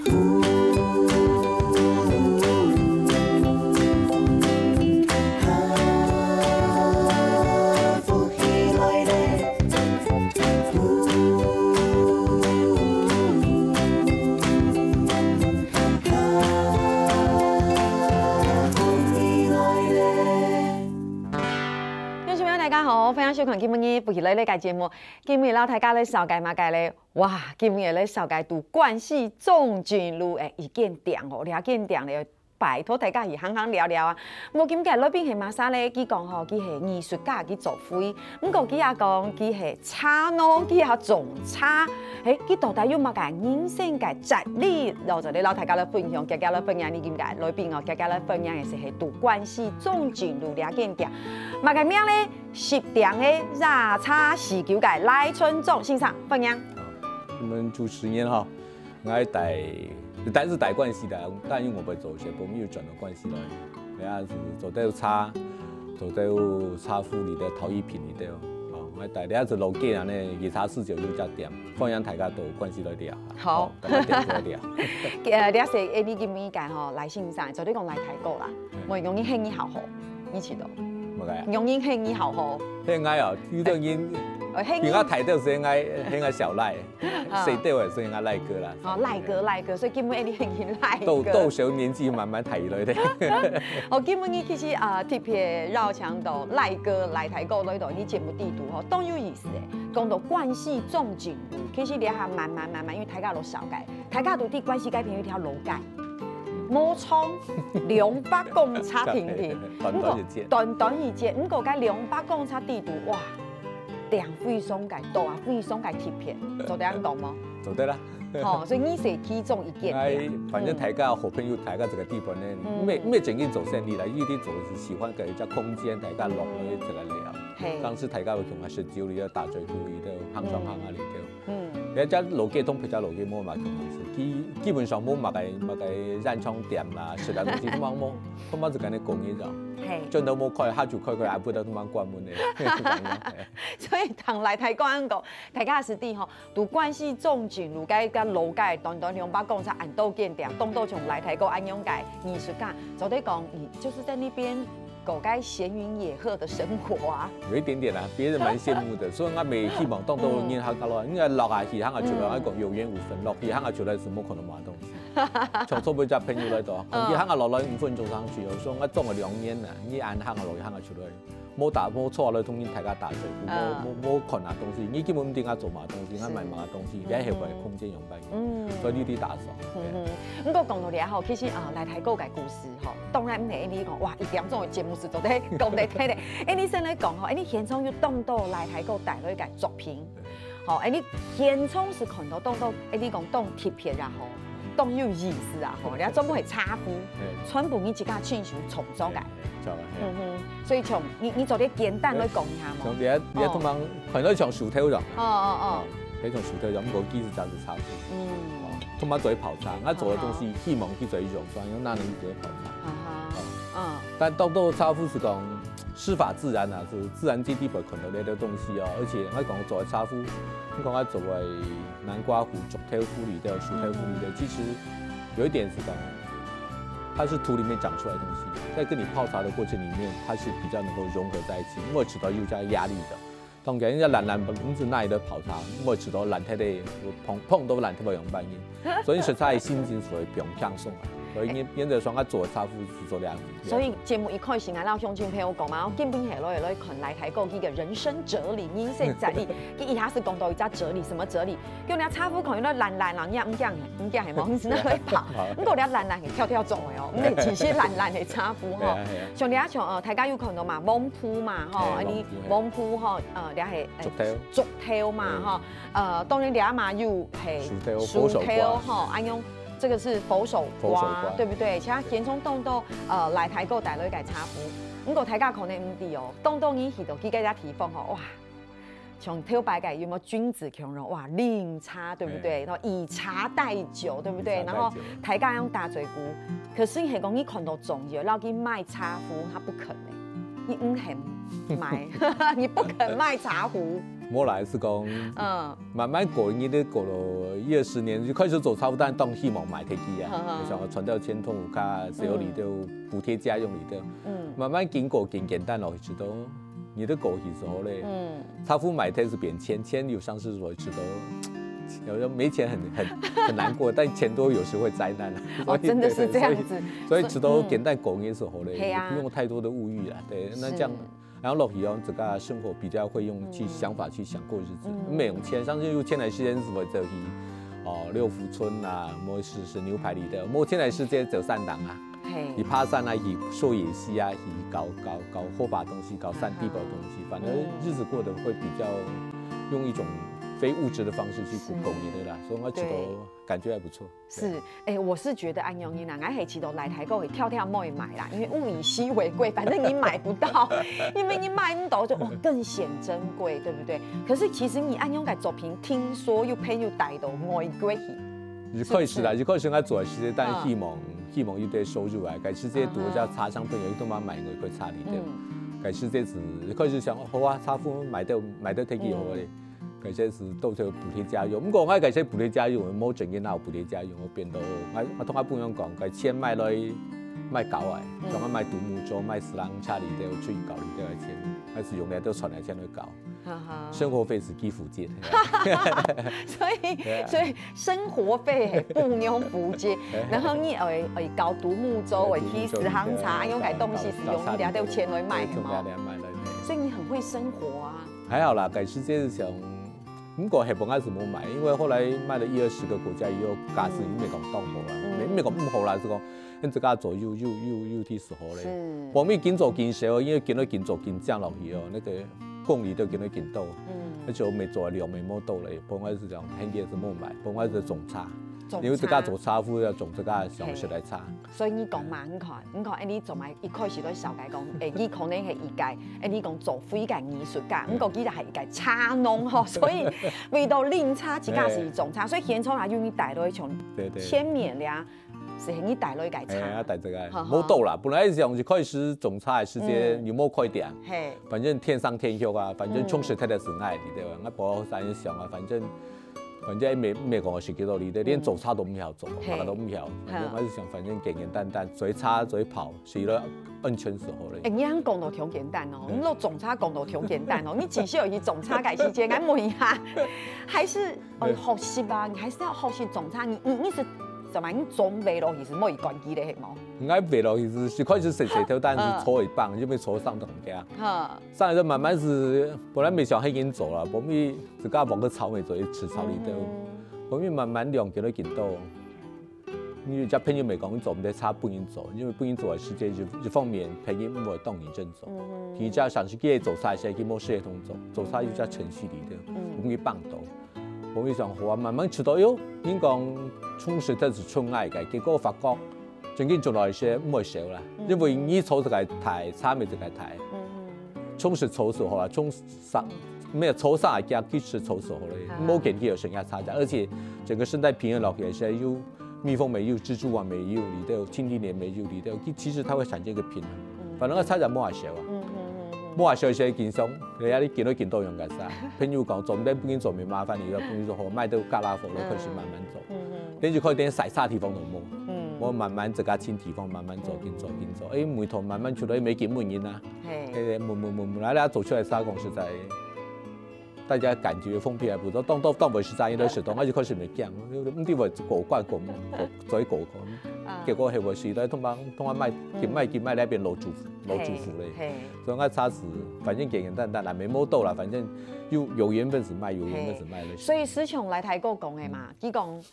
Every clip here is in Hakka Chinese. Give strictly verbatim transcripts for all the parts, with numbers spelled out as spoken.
福氣來了。聽眾朋友，大家好，歡迎收看今晡日福氣來了个節目。今晡日摎大家來紹介麼个咧？哇，今晡日來紹介在關西中正路个一間店哦，這間店咧，拜託大家去行行尞尞啊！無，今日來賓係麼儕咧？佢講吼，佢係藝術家，佢做伙。毋過佢也講佢係茶農，佢也種茶。嘿，佢到底有麼个人生个哲理？然後就來摎大家來分享，遽遽來分享你今日來賓哦，遽遽來分享个係係在關西中正路這間店。麼个名咧？十店个熱茶四九个賴春章先生，歡迎。你們主持人哈， 𠊎戴，但係戴關西个，但因為𠊎做小朋友轉到關西來，這下係做兜茶，做兜茶壺裡頭、陶藝品裡頭。哦，𠊎戴這下係老街恁呢，熱茶四九九隻店，歡迎大家到關西來尞。好。哦，到該店來尞。呃，這係你今晡日个吼，賴先生，做得講賴大哥啦，嗯。無，用英語好好，你知道？麼个啊？用英語好好。係𠊎哦，有兜人，呃，係你。比較大兜係𠊎，係𠊎小賴。 啊。細兜个係𠊎賴哥啦。哦，賴哥，賴哥，所以今晡日你喊佢賴哥。到，到時候年紀慢慢大來咧。哦，今晡日其實啊，特別邀請到賴哥、賴大哥來到你節目裡肚吼，當有意思誒。講到關西中正路，其實這下慢慢慢慢，因為大家都紹介，大家都知關西該片有一條老街，無錯，兩百公尺定定。短短一節。毋過，短短一節，毋過該兩百公尺裡肚，哇， 店非常个多啊，非常个特別，做得恁講無？做得啦。吼，所以你係其中一間店。哎，反正大家好朋友，大家這個地方呢，嗯。毋係，毋係正經做生理啦，一定做係喜歡个一隻空間，大家落來這個尞。嘿。當時大家會同佢食酒，你要打嘴鼓，你都行上行啊，你都。嗯。人家老街同別家老街無麼个共樣，基，基本上無麼个，麼个煙腸店啦，食个東西，都無，都無就跟你講一樣。嘿。轉頭無開，下晝開開，也不知道都無關門咧。 所以聽賴大哥恁講，大家係知吼，在關西中正路該个老街，短短兩百公尺恁多間店，當多像賴大哥恁樣个藝術家，做得講，你就是在那邊過該閒雲野鶴的生活啊。有一點點啦，別人蠻羨慕的，所以我也希望當多人客過來，因為落下去行下出來，嗯。𠊎講有緣無分，落去行下出來係無可能買東西。像昨晡日朋友來到，嗯。佢行下落來五分鐘上去，我說我種了兩年了，你恁行下落去行下出來。 無打，無坐落同人大家打嘴鼓，嗯。無，無，無看啊東西，你根本毋知𠊎做麼東西，𠊎賣麼東西，是。你還後背空間用白用，嗯。所以你得打掃。嗯哼，毋過講到這吼，其實啊，賴大哥个故事吼，當然毋係你講，哇，一點鐘个節目係做得講得忒咧。哎，你先來講吼，哎，你現場有當多賴大哥帶來个作品，吼，哎，你現場係看到當多，哎，你講當特別啊吼，當有意思啊吼，人家專門係茶壺，嘿。全部你自家親手創作个。嘿，嘿，嘿。嗯哼。 所以像你，你做得簡單來講一下無？像你，你通常看到像樹頭樣，哦，哦，哦。哦，該種樹頭樣，毋過其實就係茶壺。嗯。哦，通常做得泡茶，𠊎做个東西，希望去做一種，所以用那能做得泡茶。啊哈。哦。嗯。但當多茶壺係講，師法自然啊，係自然界裡背看到个東西哦，而且𠊎講做个茶壺，你講𠊎做个南瓜壺、竹頭壺裡頭、樹頭壺裡頭，其實有一點係講，它是土裡面長出來的東西，在跟你泡茶的過程裡面，它是比較能夠融合在一起，毋會感覺到有一種壓力的。當然，人家懶懶，毋係哪裡都泡茶，毋會感覺到懶忒个，碰，碰到懶忒个樣般人。所以你食茶个心情就會放輕鬆啊。所以原，原則上，𠊎做个茶壺係做這樣子。所以節目一開始，𠊎摎鄉親朋友講嘛，𠊎今晡日來，來看賴大哥佢个人生哲理、人生哲理，佢一下係講到一隻哲理，什麼哲理？ 叫你茶壺看起來懶懶啦，你也毋驚，毋驚係無？你係那會怕。毋過你懶懶係跳跳走个哦，毋係其實懶懶个茶壺吼。係啊，係啊。像你啊，像呃，大家有看到嘛，黃瓠嘛，吼，嘿，啊你黃瓠，黃瓠吼，呃，你係呃竹頭。竹頭嘛，嗯。吼，呃，當然你啊嘛有係樹頭，樹頭，佛手瓜。吼，啊用這個是佛手瓜，佛手瓜。對不對？其他現場當多呃，賴大哥帶來个茶壺，毋過大家可能毋知哦，當多人去到佢个地方吼，哇！ 像頭擺个有沒有君子共榮？哇，啉茶，對不對？哎。然後以茶代酒，對不對？以茶代酒。然後大家用打嘴鼓。可是你係講你看到中藥，然後去買茶壺，他不肯欸，你毋肯買，你不肯買茶壺。無啦，係講，嗯，慢慢過，你都過了一二十年，就開始做差不多，當希望買得起啊，想要賺到錢，同屋下手裡頭補貼家用裡頭，嗯，慢慢經過簡簡單落去，知道你的過去之後咧，嗯，差不多買得係變錢，錢又像係說知道，有時候沒錢很很很難過，但錢多有時會災難啊。哦，真的是這樣子，所以知道簡單過的時候咧，不用太多的物慾啦，對，那這樣。 然後落去哦，這個生活比較會用去想法去想過日子，沒有錢，像是有錢个時間係會走去哦六福村啊，無係係牛排里的，無錢个時間走山頂啊，去爬山啊，去收野溪啊，去搞搞搞火把東西，搞山地包東西，反正日子過得會比較用一種非物質的方式去過過年的啦，所以我覺得感覺還不錯。 是，哎，我是覺得恁樣呢，𠊎係試著來泰國會挑挑買買啦，因為物以稀為貴，反正你買不到，因為你買不到就哦更顯珍貴，對不對？可是其實你恁樣个作品，聽說又朋友帶到外國去，一開始啦，一開始𠊎做个時間，但希望希望有點收入啊，該時間讀个車商朋友都嘛買外國車哩，對，該時間係一開始想，好啊，車夫買到買到退去好咧。 該時係都係補貼家用，毋過𠊎該時補貼家用，無正經哪有補貼家用，𠊎變到𠊎𠊎同𠊎朋友講，該錢買來買狗仔，同𠊎買獨木舟，買四輪車哩，都出去搞哩，這個錢，還係用來都賺來錢來搞，生活費係幾乎接。所以所以生活費係不用補貼，然後你愛愛搞獨木舟，愛騎四輪車，用該東西係用這兜錢來買个嘛，所以你很會生活啊。 還好啦，該時節係想，毋過係本來係無買，因為後來賣了一二十個國家以後，價錢也沒講當好啦，也沒講毋好啦，係講，恁自家做又又又又第十好咧。我們緊做緊少，因為緊來緊做緊降落去哦，那個公里都緊來緊多，而且我們做量也無多咧，本來係講，很多係無買，本來係種茶，因為自家做茶，不要種自家想食个茶。 所以你講嘛，你看，你看，哎，你做麼一開始都紹介講，哎，你可能係一個，哎，你講做非個藝術家，毋過其實係一個茶農吼，所以為到啉茶，自家係種茶，所以現場啊，有你帶來一種對對，千面咧，係你帶來一個茶，哎，帶這個，無到啦，本來係想一開始種茶个時間，你無開店，嘿，反正天上天下啊，反正充實佢个係愛，對吧？我無三想啊，反正。 反正也沒沒講實際道理的，連做茶都毋曉做，麼个都毋曉。反正還是想，反正簡簡單單，做茶做跑，係一個安全時候咧。哎，你恁講到當簡單哦，你落種茶講到當簡單哦，你至少有去種茶个時間，𠊎問一下，還是哦學習啊，你還是要學習種茶，你你你是怎麼，你種袂落去係無關係的，係無？𠊎袂落去係一開始細細頭，但係坐一半，因為坐上等家。哈。 上來就慢慢係，本來沒想很緊做啦，後面自家往个草莓做一吃草里頭，後面慢慢了解了緊多。因為人家朋友也講，你做毋得差不人做，因為不人做个時間一一方面朋友毋會當認真做，第二家想係佢做差些，佢無系統做，做差有隻程序里頭，毋會放到。我們想，哇，慢慢吃到，喲，人講充實才係純愛个，結果發覺 正經做到一些毋會少啦，因為你做這個大，差別這個大，充實做就好啦，做啥，沒有做啥个其實做就好了，無跟佢有生涯差價，而且整個生態平衡落去，現在有蜜蜂沒有，蜘蛛網沒有，裡頭有蜻蜓也沒有，裡頭有，其其實它會產生一個平衡。反正个差價無偌少啊，無偌少一些經常，人家你見到見到用个啥，朋友講做毋得，不緊做，沒麻煩你了，朋友說好，賣到加拉佛了，開始慢慢做。 等於可以連曬茶地方都無，我慢慢自家尋地方，慢慢做，緊做，緊做，哎，每趟慢慢出來，每間每人啊，嘿，哎，慢慢慢慢來啦，做出來啥講實在，大家感覺風評還不錯，當當當袂實在，因為食當，而且開始袂驚，毋知會過關過過，做一過關，結果係會係來通常通常賣緊賣緊賣那邊老主婦老主婦咧，所以我茶係反正簡簡單單啦，沒無多啦，反正有有緣分係賣，有緣分係賣咧。所以師兄來泰國講个嘛，佢講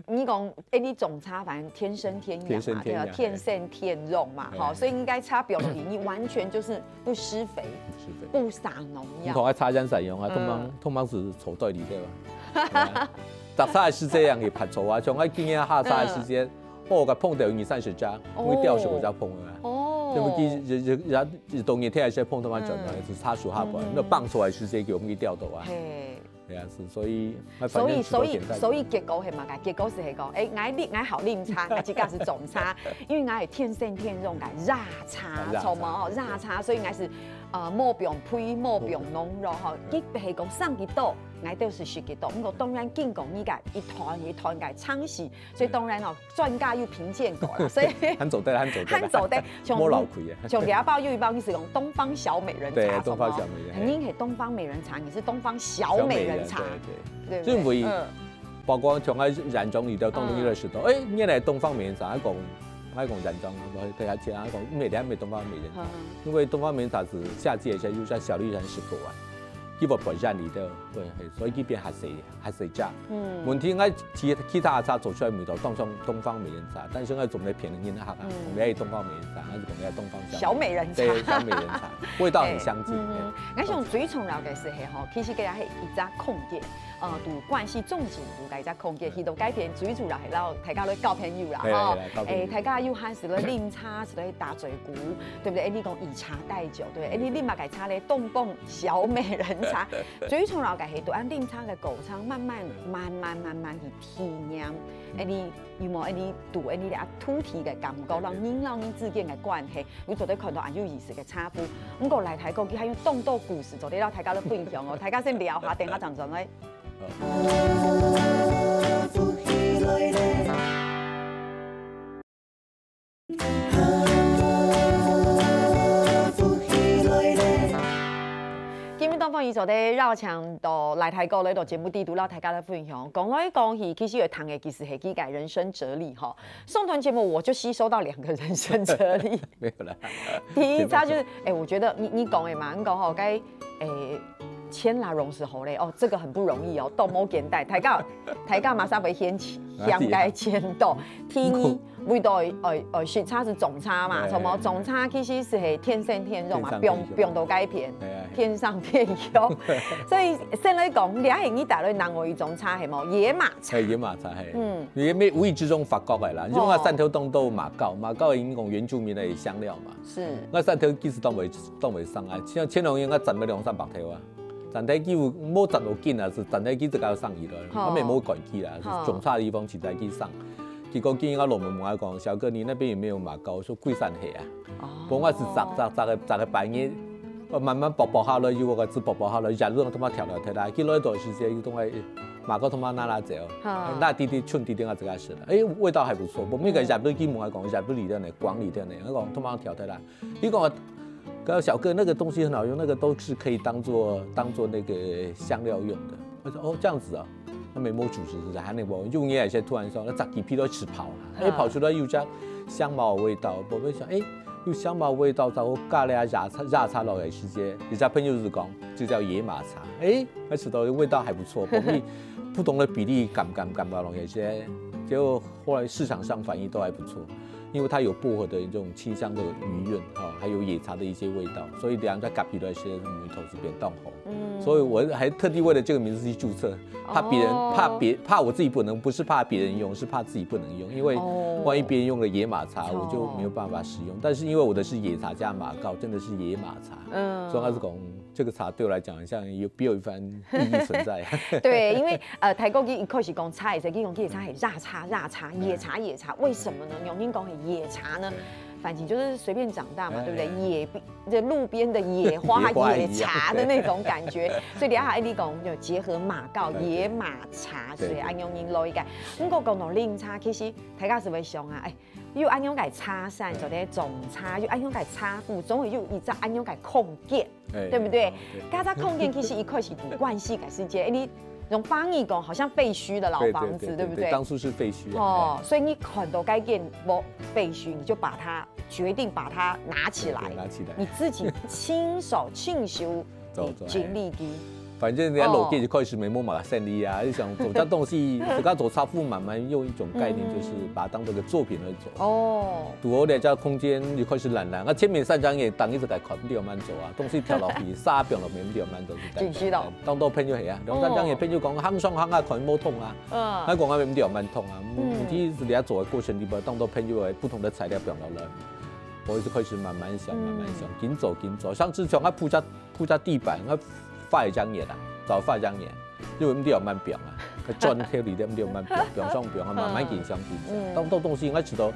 你講，哎，你種茶反正天生天養嘛，對吧？天生天養嘛，哈，所以應該茶標題你完全就是不施肥、不施肥、不撒農藥。你看啊，茶人使用啊，通常通常係草堆裡頭啊，摘茶係這樣个拍草啊，像我今年下茶个時間，哦，个碰到二三十隻，會掉十五隻碰啊，哦，因為佢一一一一冬天天還係碰，通常轉來係茶樹下邊，那放出來時間給我們給掉到啊。 係啊，係，所以，所以，所以，所以結果係麼个？結果係係講，哎，𠊎啉，𠊎好啉茶，𠊎自家係種茶，因為𠊎係天生天養个熱茶，著無？熱茶，所以𠊎係呃，無放肥、無放農藥吼，佢係講省幾多，𠊎兜係食幾多。毋過當然經過你个一段一段个程序，所以當然哦，專家有評鑑過啦，所以還做得，還做得，還做得，像無老虧啊。像這包有一包，你係講東方小美人茶，對，什麼東方小美人，你係東方美人茶，你係東方小美人茶，小美人，對對。對不對？因為嗯包括像𠊎染中裡頭，當中有个時候，哎，你來東方美人茶，𠊎講，𠊎講染中，𠊎講對佢講，𠊎講，毋係，你還沒東方美人茶，嗯因為東方美人茶係夏季个時候，有時候效率很適合啊，佢無發展裡頭，對，嘿所以佢變較細，較細隻。嗯問題𠊎其其他茶做出來味道，當像東方美人茶，但是𠊎總在騙人客啊，嗯我們愛東方美人茶，還是我們愛東方小美人茶對，小美人茶，味道很相近。嗯，𠊎想最重要个係吼，其實佢係一隻空間，呃，就關係種植物个一隻空間，去到該片最主要係摎大家來交朋友啦，嘿吼嘿，交朋友誒，大家有閒時來啉茶，時來打嘴鼓，對不對？誒，你講以茶代酒，對不對？誒，你啉麼个茶咧？東方小美人茶，最重要个係對恁啉茶个過程，慢慢慢慢慢慢去體驗，誒，你有無？誒，你對，誒，你个土地个感覺，讓人摎人之間个關係。 你做得看到恁有意思个茶壺。毋過來泰國，佢還有當多故事做得摎大家來分享哦。大家先尞下，等下正轉來。今日東方雨所的邀請到來泰國來到節目裡肚，摎大家來分享。講來講去，其實有談个其實係佢个人生哲理吼。 上段節目我就吸收到兩個人生哲理。沒有啦。第一，他就是，哎、我覺得你你講的嘛，你講吼，該，哎，牽拉攏係好咧，哦，這個很不容易哦，都無簡單。大家大家馬上會掀起，哪裡啊掀該牽到。第二，味道，呃呃，是它是種差嘛，哎什麼種差其實是係天生天養嘛，天生天養放放到該片，哎呀天上天有。所以先來講，你還你帶來另外一種差係無？野馬茶哎，。野馬茶嘿，嗯嗯，也沒無意之中發覺的啦。因為我山頭當多馬告，馬告因講原住民的香料嘛。是。我山頭其實當會當會生啊，像前兩年我斬了兩三百頭啊，斬頭幾乎無斬到緊啊，是斬頭幾隻个生意了，好我也無管佢啦，好是種差的地方去再去上。結果今天我老妹問我講，小哥，你那邊有沒有馬告？我說貴山黑啊。哦不過我是昨昨昨个昨个半夜，我慢慢剝剝下來，有我个子剝剝下來，熱熱他媽跳跳跳啦，幾多多時間又東西，馬告他媽拿拿走，哈那滴滴純滴滴啊，這個是的，哎，味道還不錯。我們那個熱熱給我來講，熱熱裡頭呢，光裡頭呢，那個他媽跳跳啦。你講，跟小哥那個東西很好用，那個都是可以當做當做那個香料用的。我說哦，這樣子啊。那沒摸主食是不是？還那我用也些突然說，那咋幾批都吃跑了，哎，嗯跑出來有這樣香茅的味道，我會想，哎，有香茅味道，在我咖喱啊，壓茶壓茶落的時間，人家朋友是講，這叫野馬茶，哎，那吃到味道還不錯，我們不同的比例，感感感到了一些，結果後來市場上反應都還不錯。因為它有薄荷的這種清香的餘韻哈，還有野茶的一些味道，所以兩家咖啡的一些味道是變淡红。嗯所以我還特地為了這個名字去註冊，怕別人哦怕別怕我自己不能，不是怕別人用，是怕自己不能用，因為哦萬一別人用了野馬茶，哦我就沒有辦法使用。但是因為我的是野茶加馬告，真的是野馬茶，嗯所以他是講這個茶對我來講，好像有別有一番意義存在。對，因為呃，泰國佢一開始講茶的時候，佢講佢个茶係野茶、野茶、野茶、野茶，為什麼呢？用英講係野茶呢？反正就是隨便長大嘛，對不對？哎野，這路邊的野花、野花一樣野茶的那種感覺，所以等一下你講有結合馬告、對對野馬茶，所以對對恁樣用落去个。不過講到啉茶，其實大家係會想啊，哎，有恁樣个茶山，做得種茶，有恁樣个茶壺，總會有一隻恁樣个空間。哎對不對對？大家空間其實一開始不慣勢个時間，哎，你用翻譯講好像廢墟的老對房子，對對不對？當初是廢墟啊。哦，所以你看到該間無廢墟，你就把它決定把它拿起來，對對拿起來你自己親手親手走走整理機。反正人家老店就開始沒摸馬生理啊，就想做這東西，自家做茶壺慢慢用一種概念，就是把它當做個作品來做。哦，堵好兩家空間就開始懶懶，啊，前面三張也當一直在看，你有慢走啊，東西跳落去，沙表落面，你有慢走，真是的。當多朋友係啊，兩三張也朋友講，行上行啊，看無通啊，嗯，那講啊，你有慢通啊，嗯問題是你要做的過程裡邊，當多朋友的不同的材料表落來，我就開始慢慢想，慢慢想，緊做緊做，上次像啊鋪家鋪家地板，啊發一張眼啊，找發一張眼，因為你有慢表啊。轉頭你點點慢慢放上放啊，慢慢緊想緊想，嗯當多東西應該知道，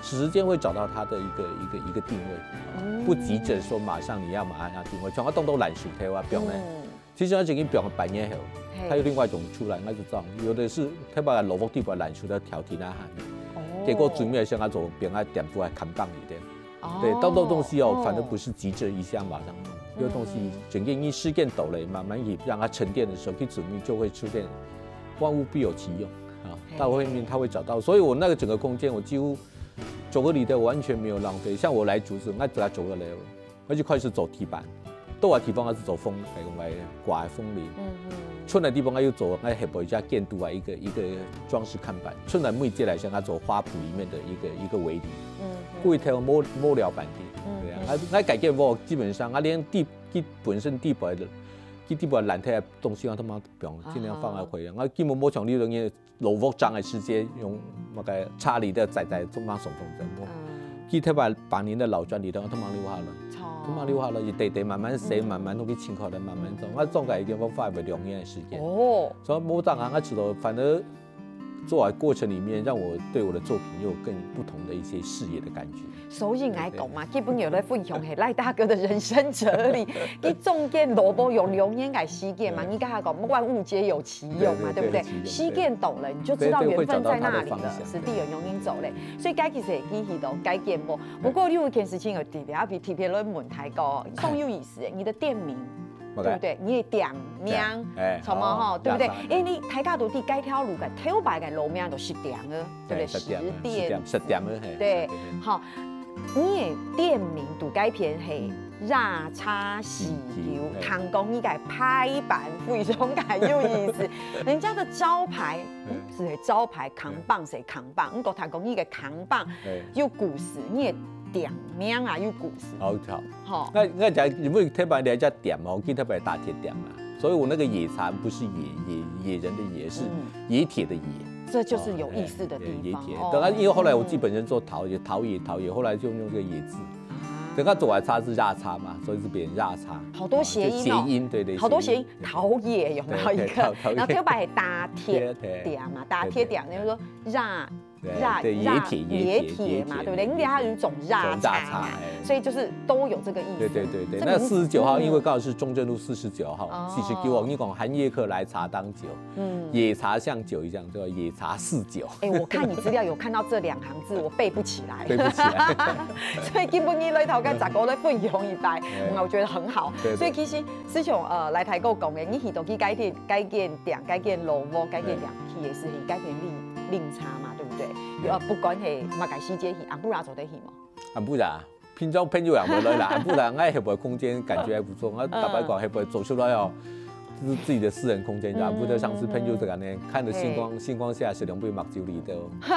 時間會找到它的一個一個一個定位，嗯不急着說馬上你要馬上定位，像我當多爛熟頭啊，放呢，嗯，其實它已經放半年後，嘿它有另外一種出來，應該是這樣，有的是特別蘿蔔地板爛熟的條體那還，哦結果最尾想要做變啊點出來看板一點。哦對，當多東西哦，反正不是是急着一下馬上弄，有東西整个你時間到了，慢慢去讓它沉澱的時候，去準備就會出現萬物必有其用啊嘿，到后面它会找到，所以我那个整个空间我几乎九个里的完全没有浪费。像我来竹子，我只要九个里，我就开始走地板，到个地方还是走风，来讲来挂风铃。嗯嗯村的地方，它又走，那黑白家建筑啊，一个一个装饰看板。村的每街来像它走花圃里面的一个一个围篱，嗯故意挑摸摸了板地，嗯对啊，那那改建我基本上啊，连地基本身地板的，基地板烂掉的东西啊，他妈不用尽量放在回来，啊，基本摸墙里人也萝卜长的时间用那个查理的仔仔做嘛送送整个，嗯，基特把把您的老砖里头他妈溜下了。错他妈溜下了，一点点慢慢洗，慢慢弄去清好的，慢慢走。那种改一个方法要两年的时间。哦，所以我当然他知道，反而做完过程里面，让我对我的作品又有更不同的一些视野的感觉。所以来讲嘛，基本有在分享嘿赖大哥的人生哲理，佢中间萝卜有两年个时间嘛，你刚才讲万物皆有其用嘛，对对不对对？其用时间到了，你就知道对对缘分在那里了，会找到它的方向是的，有原因走嘞。所以该其实也可以的改变不？不过你有一件事情有特别，要特别来问大哥，宋佑仪是你的店名。对对不对？你的店名，哎什么哈，哦对不对亚萨？因为你大家都知该条路个头摆个路名都是店个，对不对？十点啊，十点十点，十点了嘿。对，好，你的店名都改变嘿，热茶喜酒，喜酒看讲你个排版非常个有意思。人家的招牌，嗯，是招牌看板是看板，不过他讲你个看板哎，有故事，你的店名啊有故事，好好。吼。那那讲，因为特别来家点嘛，我给特别打铁点嘛，所以我那个野茶不是野野野人的野，是嗯野铁的野。这就是有意思的地方。哦哎野铁。哦当然，因为后来我自己本身做陶冶，陶冶陶冶，后来就用这个野字。啊等他走来茶是压茶嘛，所以是变压茶。好多谐音哦哦就谐音，对对，好多谐音，陶冶有没有一个？对对陶陶冶然后特别打铁铁点嘛，打铁点，就是说压对压对野铁野野铁铁嘛，野铁对不对？因为它有一种压种压茶嘛茶哎，所以就是都有这个意思。对对对对，这名字那四十九号，嗯因为刚好是中正路四十九号哦，四十九号，你讲寒夜客来茶当酒，嗯野茶像酒一样，叫野茶四九。哎，我看你资料有看到这两行字，我背不起来。对不起啊，所以今晡日来头个十个来分享一下，哎嗯，我觉得很好。对对所以其实思雄呃来台过讲的，你去到去改店、改店店、改店萝卜、改店店去的时候，改店你啉茶嘛，对不对？呃，不管是嘛个时节去，阿布拉做得去嘛。啊不然，平常朋友也没来啦，啊不然，哎，后背空间感觉还不错，啊，坦白讲，后背走出来哦。就是自己的私人空间，啊，不得像是朋友这个呢，看着星光，星光下是两杯马酒里的，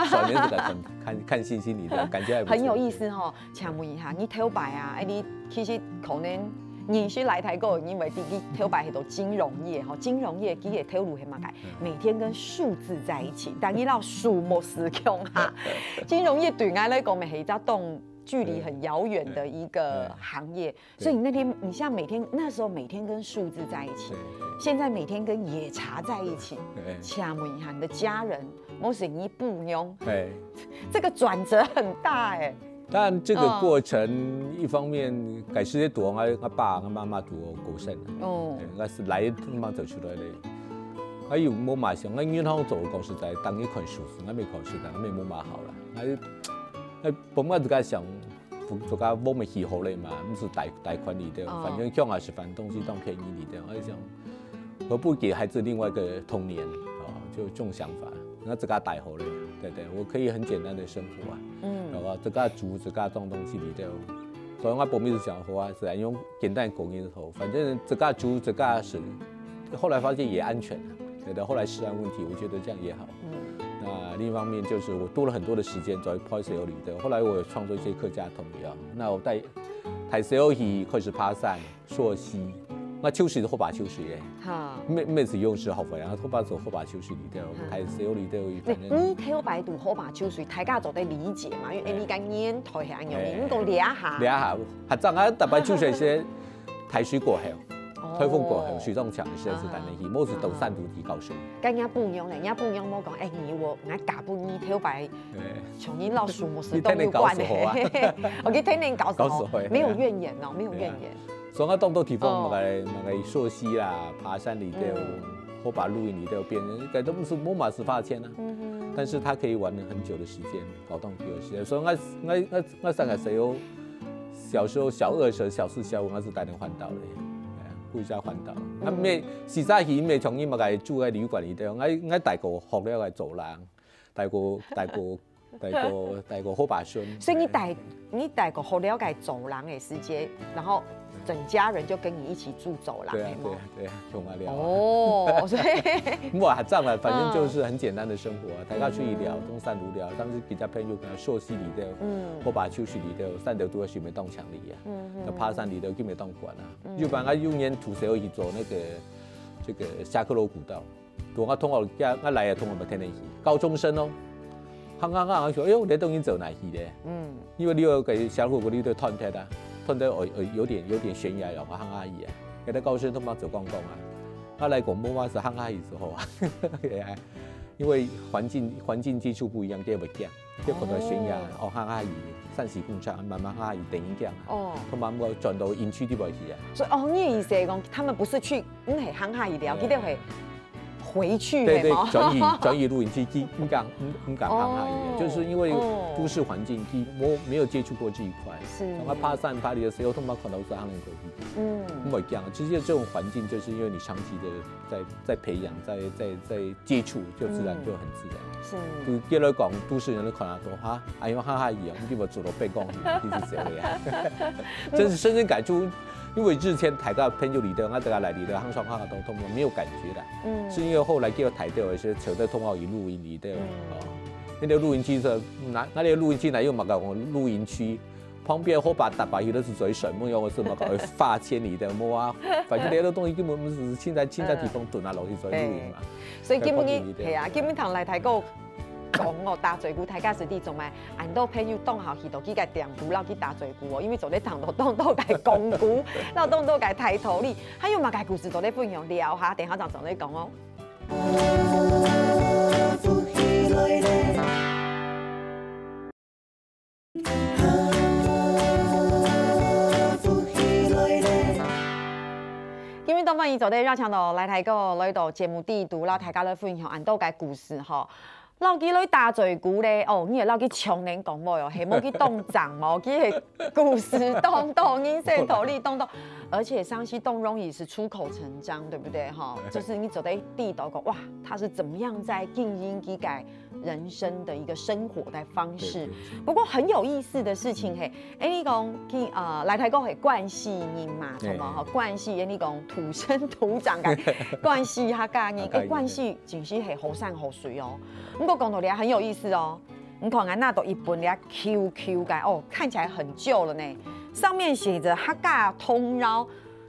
转念这个看看看星星里的，感觉还不错。很有意思哈。请问一下，你头摆啊，哎，你其实可能认识来台过，因为你你头摆很多金融业哈，金融业其实头路很嘛个，每天跟数字在一起，但你老数目是穷哈。金融业对我来讲，每一家动距离很遥远的一个行业，所以你那天，你像每天那时候每天跟数字在一起对，现在每天跟野茶在一起。对请问一下，你的家人，我是你不用，对。这个转折很大哎。但这个过程，一方面，改时节读，我我爸我妈妈读我过身了，哦对，我是来慢慢走出来的。还有我妈想，我银行做，讲实在，当一款数字，我没考试的，我没我妈好了。还还本来自家想，自家我没喜好嘞嘛，不是贷贷款里的，哦反正用啊是反正东西当便宜里的，我就想，何不给孩子另外一个童年啊？就这种想法。那自家贷好嘞，对对，我可以很简单的生活啊。嗯然后自家煮自家种东西里头，所以我本来是想说啊，是用简单讲一头，反正自家煮自家食，后来发现也安全，对的。后来食安问题，我觉得这样也好。嗯那另一方面就是我多了很多的时间在拍摄里头，后来我有创作一些客家童谣，那我带台词游戏开始爬山、溯溪，那秋水是后把秋水哎，哈。每每次用是好不然后把走后把秋水里头，台词游里头，那反正。你头摆读好吧，就是大家做得理解嘛，因为你个年代系安样，哎你讲两下，你啊，还正啊，大白出水些抬水过后，哦。台風過後，水漲潮个時節係單人去，無係到山肚去搞水。該人家不用咧，人家不用莫講，哎，你我，我搞不你頭擺，對。像你老師無係都有關你天天搞死火啊。的，我给天天搞死火，搞死火没有怨言哦，没有怨言。所以我當多地方，哦。那个那个溯溪啦、爬山里头、嗯。或把露營里头變，該都不是没嘛是发现啊。嗯哼。但是他可以玩很久的时间，搞到很久的时间。所以我我我我上个时候，小时候小二、小小四、小五，我是带人环岛的，哎，回家环岛。啊，没，实在是没从你们个住在旅馆里头，我我带过好了个走廊，带过带过带过带过后把孙。所以你带你带个好了解走廊的时间，然后整家人就跟你一起住走廊，对啊有没有对啊对啊，穷啊聊啊。哦，所以我还这样了，反正就是很简单的生活啊，大家出去聊，东山无聊，但是比较朋友可能溯溪里头，嗯或把休息里头，山头都要学没当强力啊，嗯那爬山里头就没当管啊，就把他用烟土水一起走那个这个夏克罗古道，我同学家，我来也同学们天天去，高中生哦，行行行行说，哎呦，你都已经走哪去咧？嗯，因为你有个小火锅，你都断脱啊，断脱有有有点有点悬崖哦，我行下去啊，给他高兴都嘛走光光啊。他来广播嘛是行下去之后啊，对啊，因为环境环境接触不一样，就不一样，就可能悬崖哦，行下去，三十公尺，慢慢下去，等一下啊，哦，他们要转到营区地方去啊。所以哦，你的意思是讲，他们不是去，嗯，嘿，行下去了，对记得嘿，回去对对嘿吗？，转移转移露营去，去唔敢唔唔敢行下去，哦就是因为哦都市环境，去没没有接触过这一块，是然后爬山爬里的时候，他们看到是行人过去。嗯不一样，其实这种环境就是因为你长期的在在培养，在在在接触，就自然就很自然。是，就越来讲，都市人都看到说哈，哎呦哈哈一样，你给我走到背光去，你是谁了呀？真是深深感触。因为之前大家朋友里头，我大家来里头，行上行下都通过，没有感觉的。嗯是因为后来给我抬掉一些车在通号一露营里头，嗯哦，那个露营区是拿那个露营区来用嘛，搞露营区。旁边后把打把有的是做水，没有我是么搞发千里的，没啊，反正那些东西根本不是现在现在地方蹲啊，老是做露营嘛。所以今日在旁边一点系啊，今日同来台个讲哦，打嘴鼓，大家是地种嘛，俺都朋友当好去到几个店铺，然后去打嘴鼓哦，因为昨天当多当多个讲鼓，然后当多个抬头里，还有嘛个故事都在分享聊哈，等一下再再讲哦。今日當歡迎做得邀請到來大哥來到節目底肚，摎大家來分享恁多个故事吼。摎佢來打嘴鼓咧，哦，你也摎佢強人講話哦，係無佢當長毛，佢个故事當多，人生道理當多，而且相信當容易是出口成章，對不對？哈，就是你走在地道講，哇，他是怎麼樣在經營佢个人生的一個生活的方式。对对不過很有意思的事情嘿，哎，你講去呃，來大哥係關西人嘛，嘿係無？吼，關西，你講土生土長个關西客家人，客家人哎，關西真是係好山好水哦。不過講到這很有意思哦，你看啊，那都一本了Q Q个哦，看起來很舊了呢。上面寫著客家童謠，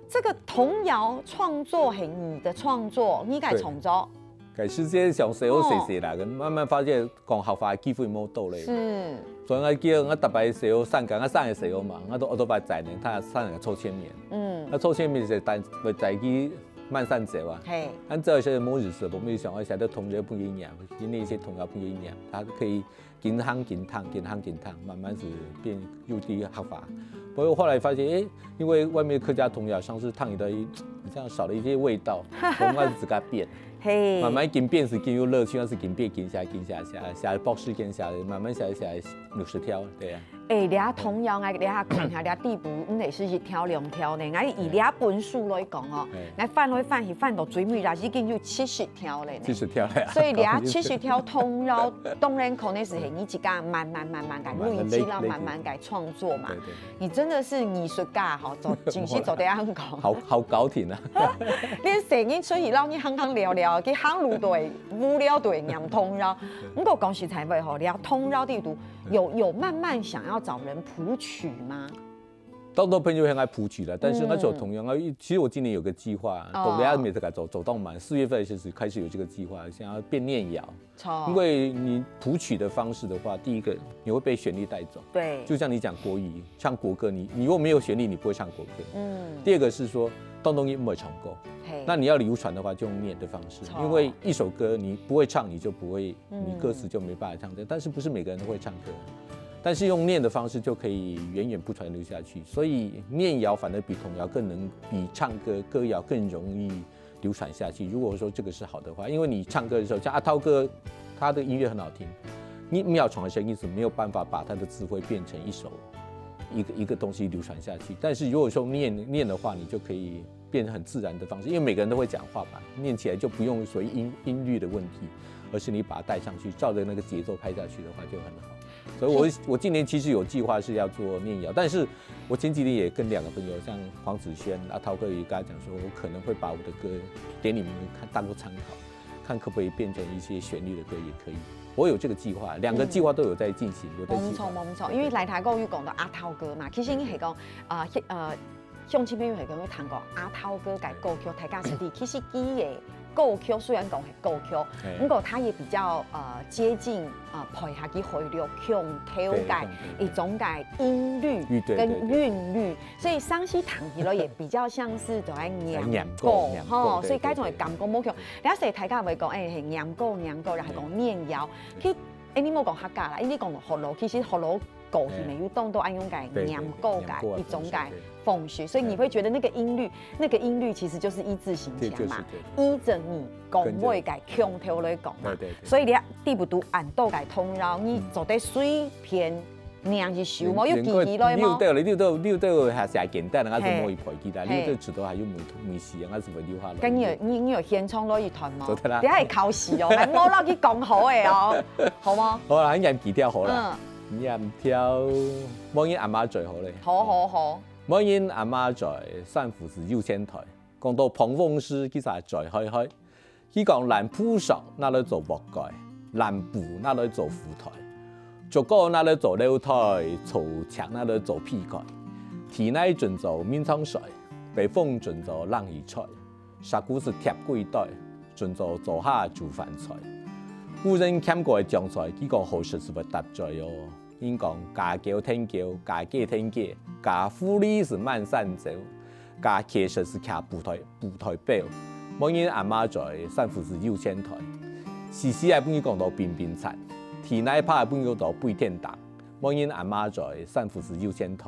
這個童謠創作係你的創作，你个創作。改時間小時候細細啦，慢慢發現講客話个機會無多咧。是，所以我記得我逐擺時候上課，我上个時候嘛，我都我都擺載呢，他上个抽籤面，嗯，那抽籤面是帶會載去漫山走啊。嘿，咱這些無日時，我們想要寫的同學不一樣，因為一些同學不一樣，他可以緊行緊聽，緊行緊聽，慢慢是變有啲客話。不過後來發現，哎，因為外面客家童謠像是聽一个一，好像少了一些味道，我們開始自家變。嘿，慢慢緊變是緊有樂趣，但是緊變緊寫緊寫寫寫博士緊寫，慢慢寫寫六十條，對啊。哎，這童謠啊，這下講下，這底部毋係是一條兩條呢，𠊎以這本書來講哦嘿，𠊎翻來翻去翻到最尾啦，已經有七十條了呢。七十條了呀。所以這七十條童謠，當然可能是你自家慢慢慢慢个累積啦，慢慢累積慢慢个創作嘛對。對。你真的是藝術家哈，做真是做得恁講。好好高挺啊！連細人出去，摎你行行聊聊，去行路都會無聊都會念童謠。不過講實在話吼，這童謠底肚有有慢慢想要找人譜曲嗎？當多朋友很愛譜曲了，但是那時候同樣啊，其實我今年有個計劃，哦我等下沒這個走走動嘛，四月份其實開始有這個計劃，想要變念謠。錯，因為你譜曲的方式的話，第一個你會被旋律帶走，對，就像你講國語，唱國歌，你你如果沒有旋律，你不會唱國歌。嗯第二個是說，当中也不会唱歌。嘿，那你要流传的话，就用念的方式，错因为一首歌你不会唱，你就不会，嗯你歌词就没办法唱。但是不是每个人都会唱歌，但是用念的方式就可以源源不断流下去。所以念谣反而比童谣更能，比唱歌歌谣更容易流传下去。如果说这个是好的话，因为你唱歌的时候，像阿涛哥，他的音乐很好听，你没有唱的声音是没有办法把他的词汇变成一首一个一个东西流传下去。但是如果说念念的话，你就可以变成很自然的方式，因为每个人都会讲话嘛，念起来就不用所谓音音律的问题，而是你把它带上去，照着那个节奏拍下去的话就很好。所以我我今年其实有计划是要做念谣，但是我前几天也跟两个朋友，像黄子轩、阿涛哥也跟他讲说，我可能会把我的歌给你们看，当做参考，看可不可以变成一些旋律的歌也可以。我有这个计划，两个计划都有在进行，有在计划。冇错冇错，因为来台个有讲到阿涛哥嘛，其实你系讲啊，呃，鄉親朋友係講有聽過阿涛哥个歌曲，大家識知。其實佢个歌曲雖然講係歌曲，嘿不過佢也比較呃接近啊，配合佢海陸腔調个一種个音律對對跟韻律，所以上次聽起來也比較像是在念念歌歌念歌吼，對所以該種个感覺無共。了解大家會講，哎，係念歌念歌，然後講念謠。其實，哎，你莫講客家啦，你講學老，其實學老歌曲面有當多恁樣个念歌个一種个方式，所以你會覺得那個音律，那個音律其實就是一字形對，就是嘛，對。依着你講話个腔調來講嘛對對。對。所以你第不讀俺都个通擾，你做得隨便念一首無，有記起來無？你有對了，你有對，你有對下寫簡單的，我是嘿無一排記得，嘿你有對指頭還有沒沒事啊，我是會留下來。跟你有你你有獻唱落一段嗎？做得啦你還考試哦，來莫落去講好个哦，好嗎？好啦，念幾條好啦，嗯，念條，無人阿媽最好咧。好好好，無人阿媽在，三父子有千代。講到彭翁時，其實最開開。佢講爛砵上拿來做鑊蓋，爛布拿來做褲袋，竹篙拿來做樓台，草蓆拿來做被蓋。地泥準做眠床睡，北風準做冷氣吹。石牯係貼櫃袋，準做灶下煮飯菜。古人欠過个醬菜，佢講好食係會搭嘴哦。 人講家狗𢯭狗，家雞𢯭雞，家狐狸係滿山走，家騎術係騎布袋布袋表。無人阿媽在，三父子有千代。時時愛分佢講到乒乒慘，地泥怕愛分佢講到飛天打。無人阿媽在，三父子有千代。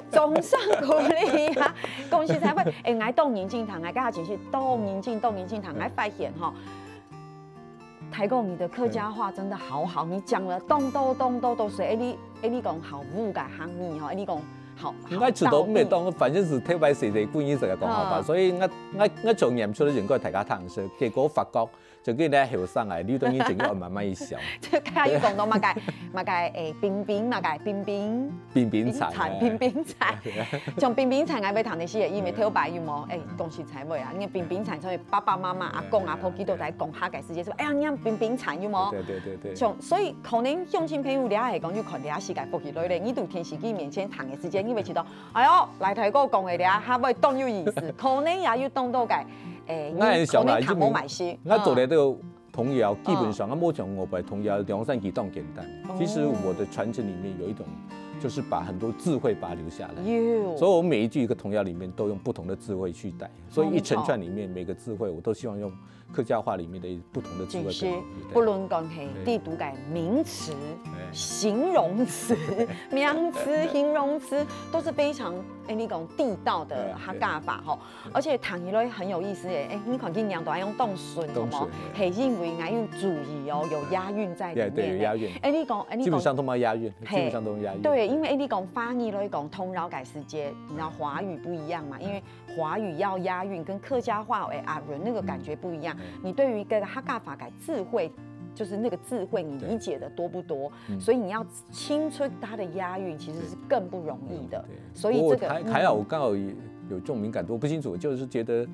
掌聲鼓勵啊！恭喜彩惠！哎，𠊎當認真聽，𠊎今下情緒當認真，當認真聽，𠊎發現吼。 台哥，你的客家話真的好好，你講了當多當多都是，哎，你哎，你講好烏个客語吼，哎，你講好，應該知道，好道地每當反正係特別細細个，故意个講好吧，嗯所以我我我從念出來應該大家聽識，結果發覺，就跟你後生啊，你等於整個慢慢一想。就看又講到麼个麼个，哎，冰冰，麼个冰冰。冰冰慘啊，冰冰慘，像冰冰慘，𠊎會聽个係，因為頭擺有無？哎，講實在話啊，因為冰冰慘，所以爸爸媽媽、阿公阿婆佢都在講客个時節，說，哎呀，你冰冰慘有無？對對對對。像，所以可能鄉親朋友你也係講，有看你也世界福氣來咧，你對電視機面前聽个時間，你會知道，哎喲，來台哥講个咧，還會當有意思，可能也有當多个，哎，我很想啦，可能聽無買西，我做嗯了个童謠，基本上我想我把童謠兩三句當簡單。其實我的傳承裡面有一種，就是把很多智慧把它留下來。有，所以我每一句一個童謠裡面都用不同的智慧去帶，所以一成串裡面每個智慧我都希望用客家話裡面的不同的智慧真是跟不論講係地圖个名詞、形容詞、名詞、形容詞，都是非常哎，你講地道的客家話吼，而且聽起來很有意思哎，哎，你看佢念到用當順，好無？係因為𠊎有注意哦，有押韻在裡面。對對，有押韻。哎，你講，哎，你講，基本上都沒有押韻，基本上都沒有押韻。對，因為哎，你講華語來講，通饒个時節，你知道華語不一樣嘛，因為華語要押韻，跟客家話哎押韻那個感覺不一樣。你對於這個客家話个智慧，就是那個智慧，你理解的多不多？所以你要聽出它的押韻，其實是更不容易的。所以這個還還好，我剛好有這種敏感度，我不清楚，就是覺得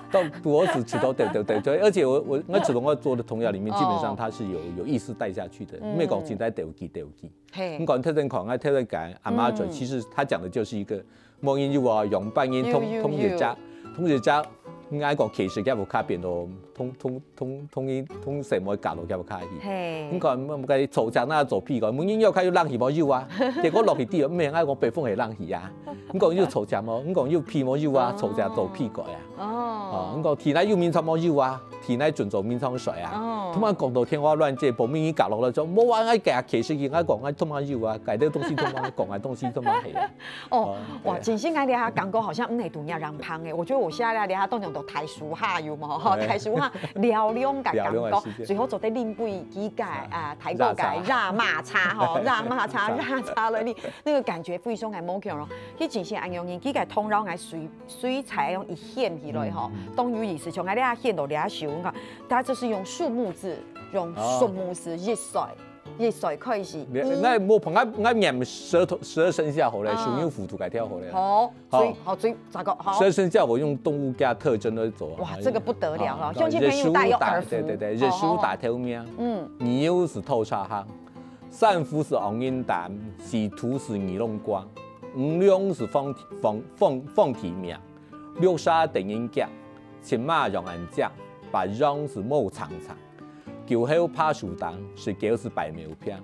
到我只知道對對對對，而且我我我主動要做的童謠裡面，基本上它是有有意思帶下去的，沒有講現在對不起對不起。嘿，你講特徵講，哎，特徵感，阿媽嘴，其實他講的就是一個無人有啊，用半人通通一家，通一家，應該講其實也不卡變咯。通通通通通細妹轧落去下去。嘿。你看，該草蓆那做被蓋，每日要開有冷氣無？有啊。結果落去底，毋係，𠊎講北風係冷氣啊。你講有草蓆無？你講有被無？有啊，草蓆做被蓋啊。哦。哦，你講地泥有眠床無？有啊，地泥準做眠床睡啊。哦。通常講到天花亂墜，無明日轧落來就，無啊，𠊎轧其實應該講，𠊎通常有啊，該个東西通常講，該東西通常係啊。哦，哦，哇，對啊。真心愛這下感覺好像毋係獨家人芳誒，我覺得我現在這下當中都大樹下有無？吼，對。大樹下嘹亮个感覺，嘹亮个時間。最後做得啉杯幾个啊，大哥个熱茶吼，熱茶，熱茶了你那個感覺非常个無共咯。佢真心恁樣，佢个通常愛水水彩用一掀起來吼，當有意思，像𠊎這下掀到這手，你看，它就是用樹木字，用樹木字一甩。 一歲開始。你，你無朋友，我念十二，十二生肖好了，啊。屬牛、虎、兔該條好了。好，好。所以，好，所以，咋个？好。十二生肖我用動物个特徵來做啊。哇，這個不得了了。啊，鄉親朋友大家有耳福。日鼠打，對，對，對，日鼠打頭名。哦。嗯。牛係頭插項，山虎係黃銀蛋，鼠兔係耳窿光，牛龍係放，放，放地名，六煞得人驚，赤馬羊恁靚，白羊係毛長長。 狗猴拍樹釘，十九係白毛病，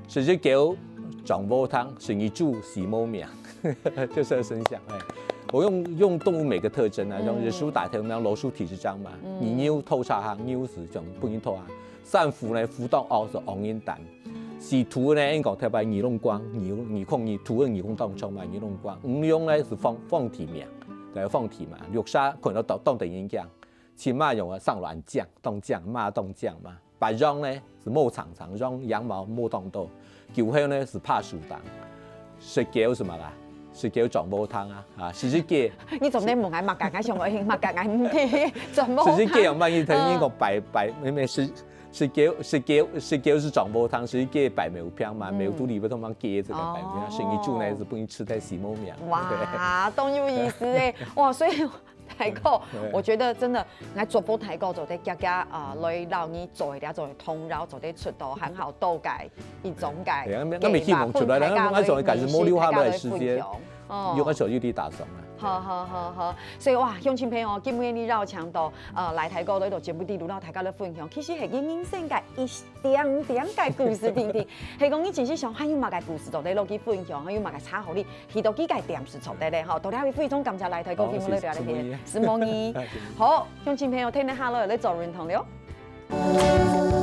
十一狗撞禾埕，十二豬死無命，就係生肖。哎，我用，用動物每個特徵啊，嗯。像日鼠打頭名，老鼠第十張嘛，嗯。牛頭插項，牛係像本人頭啊，山虎呢，虎當惡係惡人膽，鼠兔呢，應該特別耳窿光，耳，耳孔，耳，兔个耳孔當長嘛，耳窿光，牛龍呢係放，放地名，對，放地嘛，六煞看到當，當得人驚。 赤馬羊啊，生卵靚，當靚，馬當靚嘛。白羊呢，係毛長長，羊，羊毛毛當多。狗猴呢，係拍樹釘。十九係麼个？十九撞禾埕啊，啊，十一个。你做麼个問𠊎麼个？𠊎想問𠊎麼个？𠊎毋知，撞禾埕。十一个用白，你聽，哦。你講白，白，沒，沒，十，十九，十九，十九係撞禾埕，十一个白毛病嘛，嗯。毛肚裡背通常結這個白毛病，哦。十二豬呢，係分人食忒死無命。哇，當有意思誒！哇，所以 大哥，對。我覺得真的，𠊎祝福大哥做得遽遽啊，來摎你做一條做得通，然後做得出道，很好鬥改一種改。對，那，那沒希望出來了，那，那種感覺無留下來的時間，哦。有个時候有點打爽啊。好，好，好，好。所以哇，鄉親朋友，今日你邀請到，呃，來大哥來到節目裡，摎大家來分享，其實係人生个一點點个故事，定定。係講你真係想還有麼个故事做得落去分享，還有麼个差好哩？ 去到幾个點係做得咧，吼，多謝你非常感謝來台高飛夢樂團个，承蒙你。好，鄉親朋友，聽聽下落來做運動了。